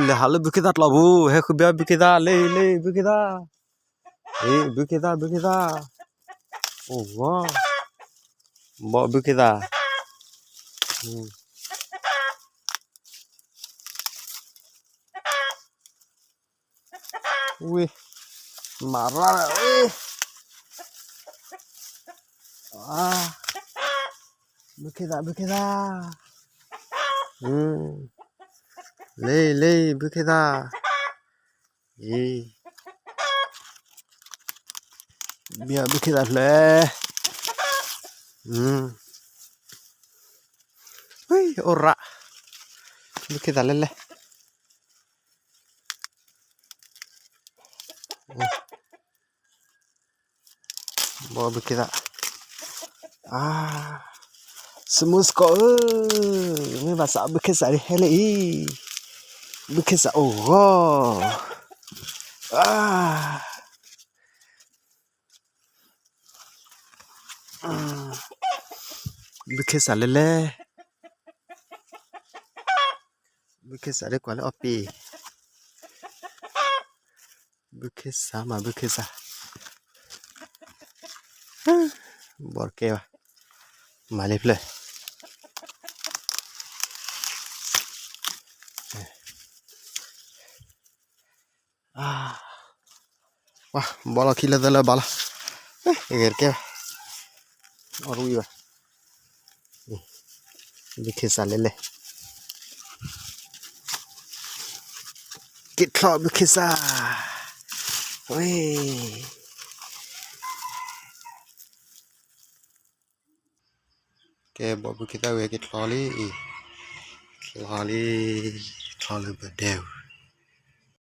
လဲၤဟးလၢဘုခ့သၣ်ကျီပူၤ, ဟဲဃုဘၣ်ဘုခ့သၣ်လၢ လၢဘုခ့သၣ်, အ့ ဘုခ့သၣ် ဘုခ့သၣ်, အိၣ်ဂီၤ, ဘီဘုခ့သၣ်, ဝ့ၢ်, မၤရၣ်ဝ့ၢ်, ဘုခ့သၣ် ဘုခ့သၣ်, လၢ လၢ ဘုခ့သၣ်, အ့ ဘုခ့သၣ်ဖျၢၣ်, အိၣ်ရၣ်, ဘုခ့သၣ်လဲၣ်လဲၣ်, ဘီဘုခ့သၣ်, အါ, စမူစကီးဧၢ, မ့ၢ်ဘၣ်ဆၣ်ဘုခ့စၢ်ဒ်ဟဲလၢအံၤ, ဘုခ့စၢ်အိၣ်ဂီၤ, အါ, ဘုခ့စၢ်လဲၣ်လဲၣ်, ဘုခ့စၢ်ဒ်ကွၢ်လၢအီၣ်ပ့ၤ, ဘုခ့စၢ်မး ဘုခ့စၢ်, ဘီတကဲဘၣ်, မၤလၢဖျၢၣ်, ဘီလီၤခံလၢသၢလၢဘၣ်လီၤ, ဂဲၤတကဲဘၣ်, အီၣ်တဝံၣ်ဘၣ်, ဘုခ့စၢ်လဲၣ်လဲၣ်, က့ၤချီဘုခ့စၢ်, ဝ့ၢ် ကဲ ဘီဘုခ့သၣ်ဝဲက့ၤချီလံအံၤ, ချီလံ, ချီလၢပဒဲဧိၤ,